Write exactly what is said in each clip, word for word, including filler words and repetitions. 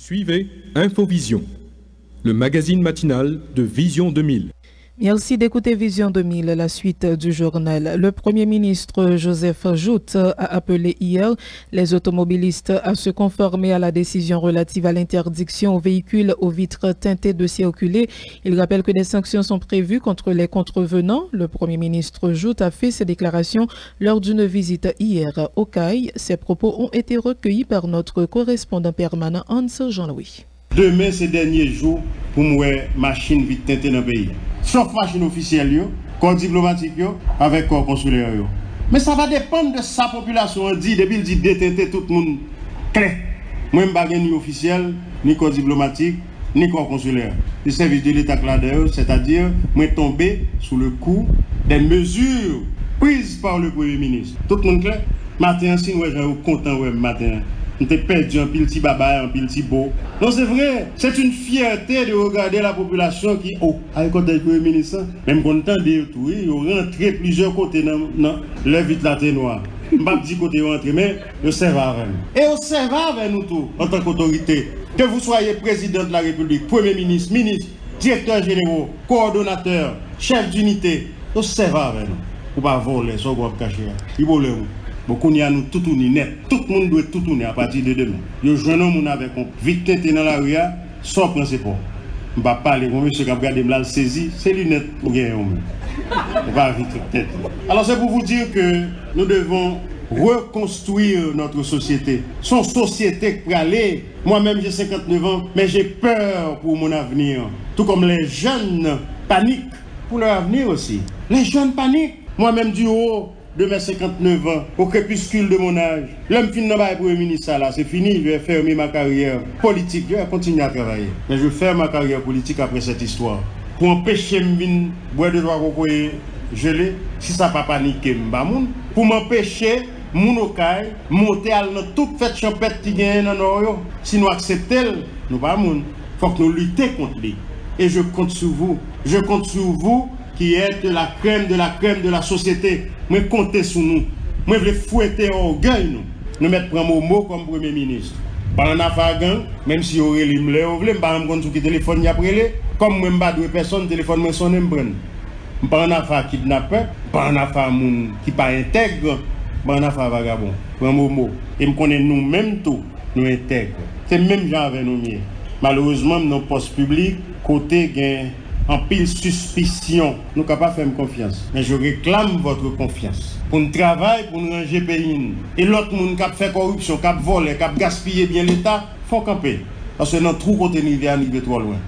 Suivez Infovision, le magazine matinal de Vision deux mille. Merci d'écouter Vision deux mille, la suite du journal. Le Premier ministre Joseph Jouthe a appelé hier les automobilistes à se conformer à la décision relative à l'interdiction aux véhicules aux vitres teintées de circuler. Il rappelle que des sanctions sont prévues contre les contrevenants. Le Premier ministre Jouthe a fait ces déclarations lors d'une visite hier au Okay. Ces propos ont été recueillis par notre correspondant permanent Hans Jean-Louis. Demen se dènye jou pou m wè machin vit tente nan peyi a. Sòf machin ofisyèl yo, kò diplomatik yo, avèk kò konsilè yo. Men sa va depann de sa popilasyon an di, depi l di detente tout moun klè. Mwen m pa gen ni ofisyèl, ni kò diplomatik, ni kò konsilè. Se sèvis de leta k ladan yo, sètadi mwen tonbe sou le kou des mesures prises par le Premier ministre. Tout moun klè? Maten an, si n wè jan yo kontan wè m maten an, m te pèdi anpil ti babay, anpil ti bo. Non, se vre, c'est une fierté de regarder la population qui, oh, ay kontan premye minis lan. Men m konn tande yo tou, wi, yo rantre plizyè kote nan, nan lè vit la te nwa. M p ap di kote yo rantre, men yo sèvi avè nou. E yo sèvi avè nou tou, antank otorite. Que vous soyez président de la République, premye minis, minis, direktè jenero, kowòdonatè, chèf dinite, yo sèvi avè nou. Ou pa vòlè, sa w ap kache a. Li vòlè ou. Bon, kounye a nou toutouni nèt. Tout moun dwe toutouni apati de demen. Yo jwenn yon moun avèk yon vit tente nan lari a, sa w pran se pa w. M pa pale, gon mesye k ap gade m la, l sezi, se linèt ou genyen ou menm. Ou pa vit tente. Alors c'est pour vous dire que nous devons reconstruire notre société. Se yon sosyete k prale. Moi-même, j'ai cinquante-neuf ans, mais j'ai peur pour mon avenir. Tout comme les jeunes paniquent pour leur avenir aussi. Les jeunes paniquent. Moi-même, du haut de mes cinquante-neuf ans, au crépuscule de mon âge, lè m fin nan bay premye minis sa la, se fini, je vais fermer ma carrière politique, je vais continuer à travailler. Mais je ferme ma carrière politique après cette histoire. Pou anpeche m vin bwè de twa kokoye jele, si sa pa panike m, m pa moun. Pou m anpeche moun Okay monte al nan tout fèt chanpèt ki genyen nan Nò yo. Si nou aksepte l, nou pa moun. Fòk nou lite kont li. Et je compte sur vous. Je compte sur vous qui êtes la crème de la crème de la société. Mwen konte sou nou. Mwen vle fwete ògèy nou. Nou mèt pran Momo kòm premye minis. Pa ann afa gang, menm si yo rele m lè yo vle, m pa janm konn sou ki telefòn y ap rele. Kòm mwen m pa dwe pèsonn, telefòn mwen sonnen m pran l. M pa ann afa kidnapè, m pa ann afa moun ki pa entèg, m pa ann afa vagabon. Pran Momo. E m konnen nou menm tou, nou entèg. Se menm jan avè nou m ye. Malerezman, m nan pòs piblik kote gen anpil sispisyon. Nou ka pa fè m konfyans, men je réclame votre confiance. Pou n travay, pou n ranje peyi n. E lòt moun k ap fè kòripsyon, k ap vòlè, k ap gaspiye byen Leta, fò w kanpe. Paske nan twou kote n rive a, n rive twò lwen.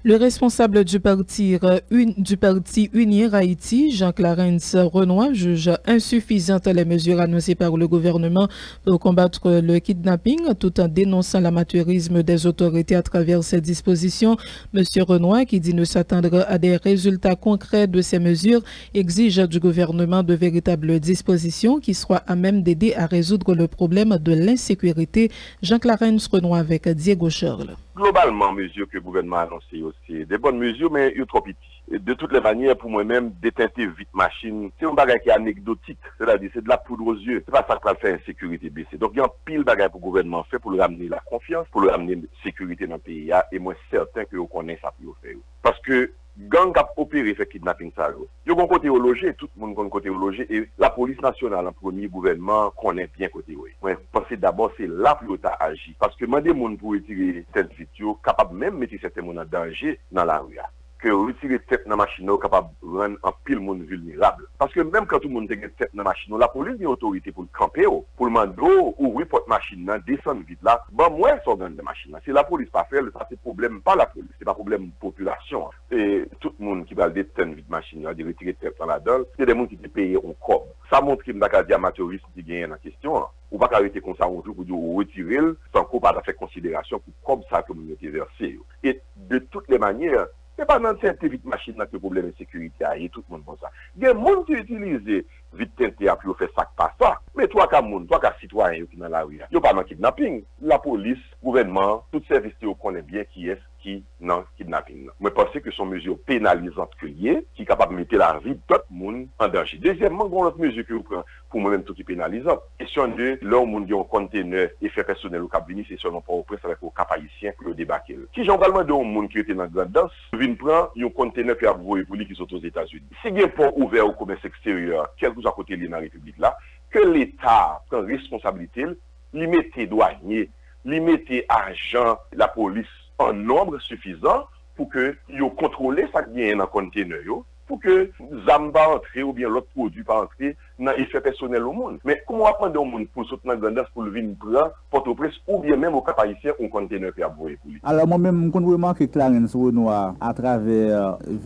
Le responsable du parti, euh, Un- du parti Unir Haïti, Jean Clarens Renois, juge insuffisantes les mesures annoncées par le gouvernement pour combattre le kidnapping, tout en dénonçant l'amateurisme des autorités à travers ces dispositions. Monsieur Renois, qui dit ne s'attendre à des résultats concrets de ces mesures, exige du gouvernement de véritables dispositions qui soient à même d'aider à résoudre le problème de l'insécurité. Jean Clarens Renois avec Diego Charles. Globalman, mezi ke gouvènman anonse yo se de bòn mezi, men yo twò piti. De toutes les manières, pou mwen menm, detente vit machin, se yon bagay ki anekdotik, sètadi se de la poudre aux yeux. Se pa sa k pral fè ensekirite bese. Donk, gen anpil bagay pou gouvènman fè pou l ramne la konfyans, pou l ramne sekirite nan peyi a, e mwen sèten ke yo konnen sa pou yo fè yo. Paske gang k ap opere fè kidnaping sa yo, yo gon kote yo loje, tout moun konn kote yo loje, e lapolis nasyonal an premye, gouvènman konnen byen kote yo ye. Mwen panse dabò se la pou yo ta aji. Paske mande moun pou retire tent vit yo kapab menm mete sèten moun an danje nan lari a. Ke retire tent nan machin nan yo kapab rann anpil moun vilnerab. Paske menm kan tout moun te gen tent nan machin yo, lapolis gen otorite pou l kanpe w, pou l mande w ouvri pòt machin nan, desann vit la, ban m wè sa w gen anndan machin nan. Si lapolis pa fè l, sa se pwoblèm pa lapolis, se pa pwoblèm popilasyon an. E tout moun ki pral detann vit machin yo, retire tent lan ladan l, se de moun ki te peye yon kòb. Sa montre m ta ka di amatèrism ki genyen nan kesyon an. Ou pa ka rete konsa yon jou pou di w retire l san ke w pa ta fè konsiderasyon pou kòb sa ke moun yo te vèse yo. E de toutes les manières, se pa nan tente vit machin nan ke pwoblèm ensekirite a ye, tout moun konn sa. Gen moun ki itilize vit tente a pou yo fè sa k pa sa. Men twa ka moun, twa ka sitwayen yo ki nan lari a, yo pa nan kidnaping. Lapolis, gouvènman an, tout sèvis yo konnen byen kiyès ki nan kidnaping nan. Mwen panse ke Se yon mezi penalizant ke l ye, ki kapab mete lavi dòt moun an danje. Dezyèmman, gen yon lòt mezi ke yo pran pou mwen menm tou ki penalizan. Kesyon de lè yon moun gen yon konntenè efè pèsonèl ou k ap vini, se sèlman Pòtoprens avèk Okap Ayisyen pou yo debake l. Kijan w pral mande yon moun ki rete nan Grandans vin pran yon konntenè ke y ap voye pou li ki sot Ozetazini? Si gen pò ouvè o komès eksteryè, kèlkeswa kote l ye nan repiblik la, ke Leta pran responsablite l, li mete dwanye, li mete ajan lapolis an nonb sifizan pou ke yo kontwole sa k genyen nan konntenè yo, pou ke zam pa antre oubyen lòt pwodui pa antre nan efè pèsonèl yon moun. Men kòman w ap mande yon moun pou l sot nan Grandans pou l vin pran Pòtoprens oubyen menm Okap Ayisyen yon konntenè ke y ap voye pou li? Alò, mwen menm, m konn remake Clarens Renois atravè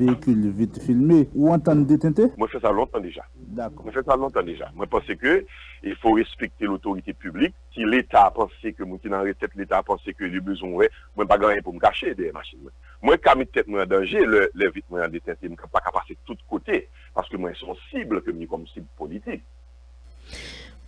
veyikil vit filme. Ou antann detente? Mwen fè sa lontan deja. Dakò. Mwen fè sa lontan deja. Mwen panse ke il fo respekte lotorite piblik. Si Leta panse ke moun ki nan tèt Leta panse ke li bezwen wè, mwen pa gen anyen pou m kache dèyè machin mwen. Mwen ka met tèt mwen an danje lè, lè vit mwen an detente, m ka, pa ka pase tout kote, paske mwen se yon sib ke m ye kòm sib politik.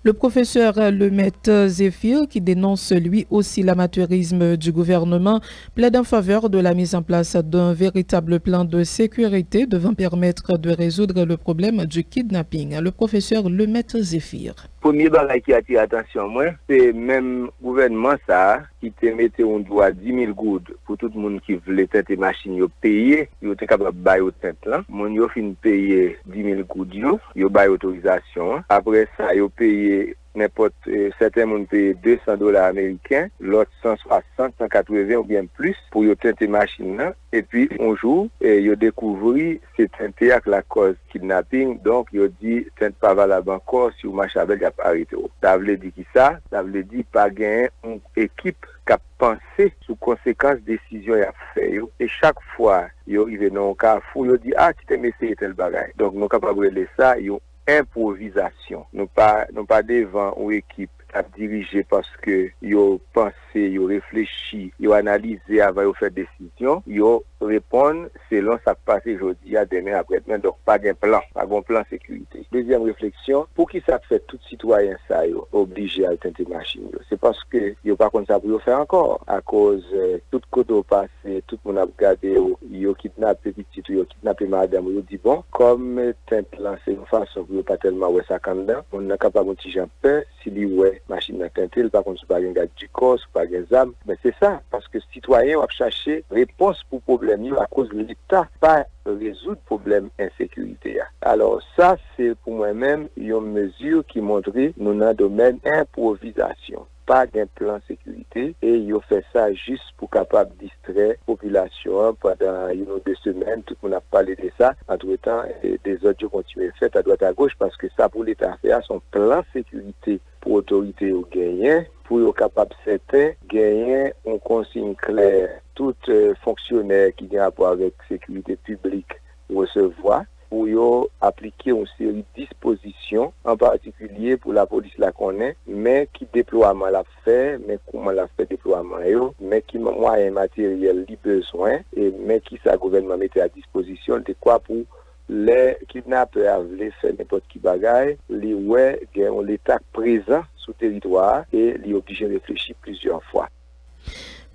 Le professeur Lemaitre Zéphir, qui dénonce lui aussi l'amateurisme du gouvernement, plaide en faveur de la mise en place d'un véritable plan de sécurité devant permettre de résoudre le problème du kidnapping. Le professeur Lemaitre Zéphir. Premye bagay ki atire atansyon mwen, se menm gouvènman sa a ki te mete yon dwa dis mil goud pou tout moun ki vle tente machin yo peye, yo te kapab ba yo tent lan. Moun yo fin peye dis mil goud yo, yo bay otorizasyon an. Apre sa, yo peye nenpòt, eh, sèten moun peye de san dola ameriken, lòt san swasant, san katreven oubyen plis pou yo tente machin nan. Epi, yon jou, eh, yo dekouvri se tente a k lakòz kidnaping. Donk, yo di tent pa valab ankò, si w mache avè l, y ap arete w. Sa vle di ki sa? Sa vle di pa gen yon ekip k ap panse sou konsekans desizyon y ap fè yo. E chak fwa yo rive nan yon kafou, yo di, "A, kite m eseye tèl bagay." Donk, nou kapab rele sa yon enpwovizasyon. Nou pa, nou pa devan yon ekip k ap dirije paske yo panse, yo reflechi, yo analize avan yo fè desizyon. Yo reponn selon sa k pase jodi a, demen, aprèdemen. Donk, pa gen plan, pa gen plan sekirite. Dezyèm refleksyon, poukisa k fè tout sitwayen sa yo oblije al tente machin yo? Se paske yo pa konn sa pou yo fè ankò. Akoz, eh, tout kote w pase, tout moun ap gade w, yo kidnape pitit ou, yo kidnape madanm ou, yo di, bon, kòm tent lan se yon fason pou yo pa tèlman wè sa k anndan, moun nan kapab yon ti jan pè, si li wè machin nan tente, li pa konn si w pa gen gad di kò, si w pa gen zam. Men se sa, paske sitwayen yo ap chache repons pou pwoblèm yo akoz Leta pa rezoud pwoblèm ensekirite a. Alò, sa se pou mwen menm yon mezi ki montre nou nan domèn enpwovizasyon. Pa gen plan sekirite e yo fè sa jis pou kapab distrè popilasyon an pandan youn ou de semèn. Tout moun ap pale de sa. Antretan, e, dezòd yo kontinye fèt adwat agoch paske sa pou Leta fè a se yon plan sekirite pou otorite yo genyen, pou yo kapab sèten genyen yon konsiy klè tout, eh, fonksyonè ki gen rapò avèk sekirite piblik resevwa, pou yo aplike yon seri dispozisyon, an patikilye pou lapolis la konnen, men ki deplwaman l ap fè, men kouman l ap fè deplwaman yo, men ki mwayen materyèl li bezwen, e men kisa gouvènman mete a dispozisyon l, dekwa pou lè kidnapè a vle fè nenpòt ki bagay, li wè gen yon Leta k prezan sou teritwa a e li oblije reflechi plizyè fwa.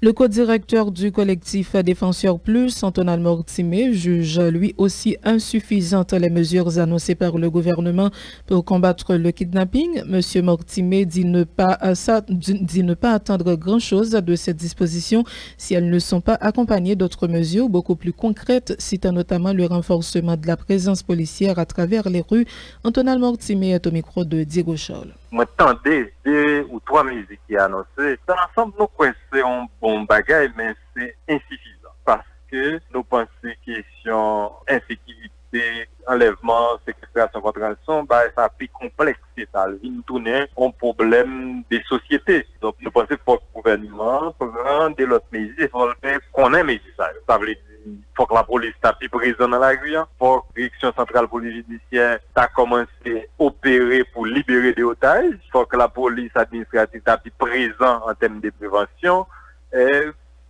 Le co-directeur du collectif Défenseurs Plus, Antonal Mortimé, juge lui aussi insuffisantes les mesures annoncées par le gouvernement pour combattre le kidnapping. Monsieur Mortimé dit ne pas, euh, sa-, dit, dit ne pas attendre grand-chose de ces dispositions si elles ne sont pas accompagnées d'autres mesures beaucoup plus concrètes, citant notamment le renforcement de la présence policière à travers les rues. Antonal Mortimé est au micro de Diego Charles. Mwen tande de ou twa mezi ki anonse. Nan lansanm, nou kwè se yon bon bagay, men se ensifizan. Paske nou panse kesyon ensekirite, anlèvman, sekestrasyon, kontrasyon, bagay sa pi konplèks ke sa. L vin tounen yon pwoblèm de sosyete. Donk, nou panse fòk gouvènman an pran de lòt mezi, fòk l fè konnen mezi sa yo. Sa vle di, fòk lapolis ta pi prezan nan lari a, fòk Direksyon Santral Polis Jidisyè ta kòmanse opere pou libere de otaj, fòk lapolis administratif ta pi prezan an tèm de prevansyon, e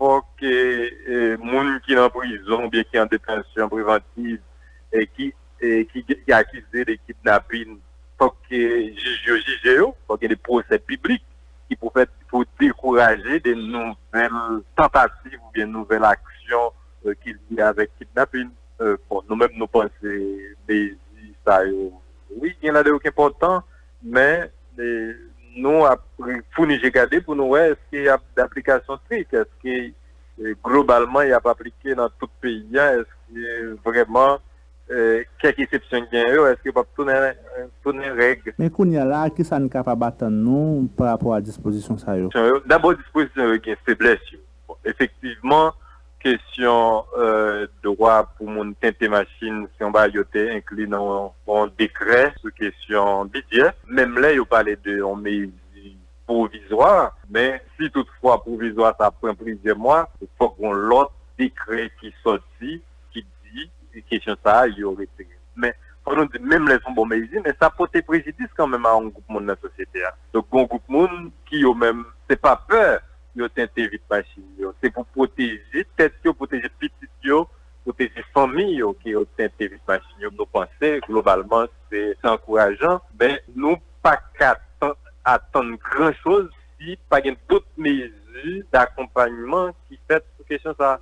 fòk, e, e, moun ki nan prizon oubyen ki an detansyon prevantiv, e ki, e ki, ki akize de kidnapin, fòk, e, jij yo jije yo, fòk gen de pwosè piblik ki pou fèt pou dekouraje de nouvèl tantativ oubyen nouvèl aksyon, e, ki avèk kidnapin. Euh, bon, nou menm nou panse mezi sa yo, wi, gen ladan yo ki enpòtan, men eh, nou ap founi je gade pou nou wè èske y ap daplikasyon strik, èske eh, globalman y ap aplike nan tout peyi a, èske vrèman eh, kèk eksepsyon ki gen yo, èske yo p ap tounen, tounen règ. Men kounye a la, kisa n kapab atann nou pa rapò a dispozisyon sa yo? Yo, dabò, dispozisyon yo gen feblès yo. Bon, efektivman, kesyon eh, dwa pou moun tente machin, se yon bagay yo te enkli nan yon, yon dekrè sou kesyon bidjè. Menm lè yo pale de yon mezi pwovizwa, men si toutfwa pwovizwa sa ap pran plizyè mwa, fòk yon lòt dekrè ki sòti, ki di kesyon sa a, yo retire. Men, fòk nou di, menm lè se yon bon mezi, men sa pote prejidis kanmenm a yon gwoup moun nan sosyete a. Donk, gen yon gwoup moun ki yo menm, se pa pè yo tente vit machin yo. Se pou pwoteje tèt yo, pwoteje pitit yo, pwoteje fanmi yo ke yo tente vit machin yo. Nou panse, globalman, se, se ankourajan, men nou pa ka tan-, atann gran choz si pa gen dòt mezi dakonpayman ki fèt sou kesyon sa a.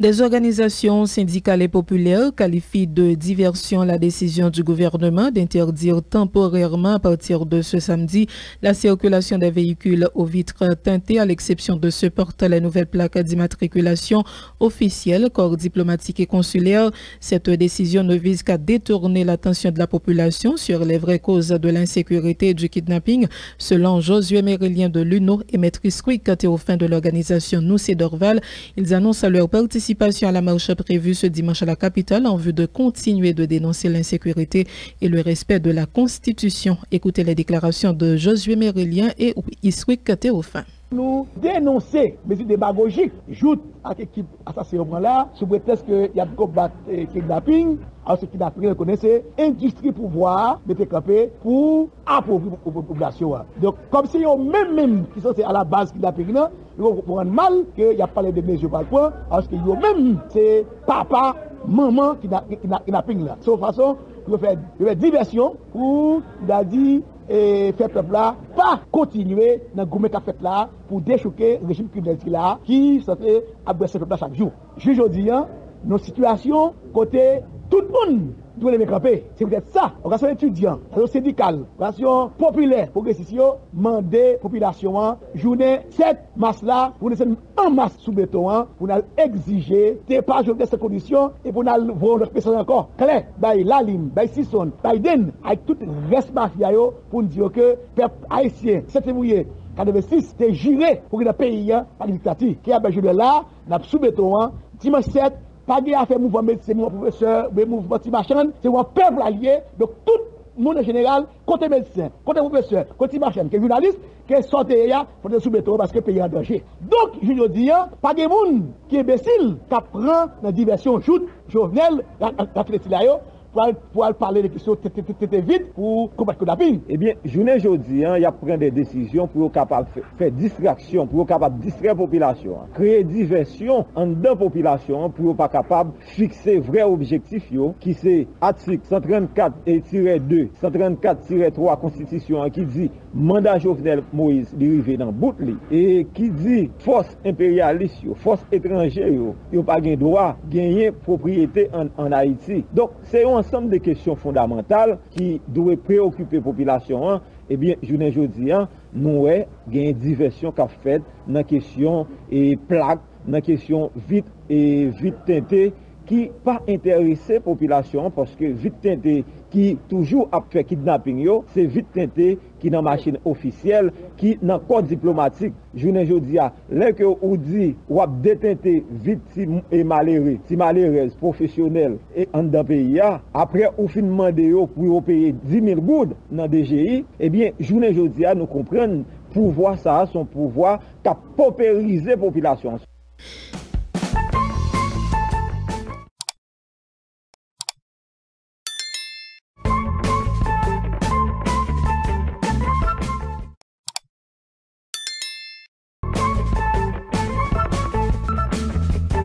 Des organisations syndicales et populaires qualifient de diversion la décision du gouvernement d'interdire temporairement à partir de ce samedi la circulation des véhicules aux vitres teintées, à l'exception de ceux portant les nouvelles plaques d'immatriculation officielles, corps diplomatique et consulaire. Cette décision ne vise qu'à détourner l'attention de la population sur les vraies causes de l'insécurité et du kidnapping, selon Josué Mérilien de l'UNO et Maître Isquic Théophin de l'organisation Nous c'est Dorval. Ils annoncent leur participation à la marche prévue ce dimanche à la capitale en vue de continuer de dénoncer l'insécurité et le respect de la Constitution. Écoutez les déclarations de Josué Mérilien et Isquic Théophin. Nou denonse mezi demagojik jout ak ekip asasen yo pran la, sou pretèks ke y ap konbat eh, kidnaping, alòske kidnaping yo konnen se endistri pouvwa a mete kanpe pou apovri po-, po-, popilasyon an. Donk, kòmsi yo menm menm ki sanse alabaz kidnaping nan, yo konprann mal ke y ap pale de mezi yo pral pran, alòske yo menm se papa, manman kidna-, kidna-, kidnaping la. Se yon fason pou yo fè, yo fè divèsyon pou, n a di, e fè pèp la pa kontinye nan goumen k ap fèt la pou dechouke rejim kriminèl sila a ki sanse ap brase pèp la chak jou. Jis jodi a, nan sitiyasyon kote tout moun dwe leve kanpe. Se poutèt sa, òganizasyon etidyan, òganizasyon sendikal, òganizasyon popilè, pwogresis yo mande popilasyon an jounen sèt mas la pou desann an mas sou beton an pou n al egzije depa Jovenel san kondisyon e pou n al voye yon lòt mesaj ankò klè bay Lalim, bay Sison, bay Denn, ak tout rès mafya yo pou n di yo ke pèp ayisyen sèt fevriye katrevensis te jire pou gen nan peyi a pa gen diktati. Ke y ap bay Jovenel la, n ap sou beton an dimanch sèt, pa gen afè mouvman medsen, mouvman pwofesè, oubyen mouvman ti machann, se mouvman pèp la l ye. Donk tout moun an jeneral, kote medsen, kote pwofesè, kote ti machann, ke jounalis, ke sa w te ye a, fò w te sou beton an paske peyi a an danje. Donk, jounen jodi a, pa gen moun ki enbesil k ap pran nan divèsyon jout Jovenel, la, la, la, la, la yo, pou al, pou al pale de kesyon te, te, te, te, te vit pou konbat kidnaping. Ebyen, jounen jodi a, y ap pran de desizyon pou yo kapab fè, fè distraksyon, pou yo kapab distrè popilasyon an, kreye divèsyon anndan popilasyon an pou yo pa kapab fikse vrè objektif yo, ki se atik san trannkat tirè de, san trannkat tirè twa konstitisyon an ki di manda Jovenel Moïse li rive nan bout li, e ki di fòs enperyalis yo, fòs etranje yo, yo pa gen dwa genyen pwopriyete ann, ann Ayiti. Donk, se yon ansanm de kesyon fondamantal ki dwe preyokipe popilasyon an. Ebyen, jounen jodi a, nou wè genyen divèsyon k ap fèt nan kesyon, e, plak, nan kesyon vit, e, vit tente ki pa enterese popilasyon an, paske vit tente ki toujou ap fè kidnaping yo, se vit tente ki nan machin ofisyèl, ki nan kò diplomatik. Jounen jodi a, lè ke ou di w ap detente vit ti m-, e malere, ti malerèz pwofesyonèl e anndan peyi a, apre ou fin mande yo pou yo peye dis mil goud nan D G I, ebyen, jounen jodi a, nou konprann pouvwa sa a se yon pouvwa k ap poperize popilasyon an.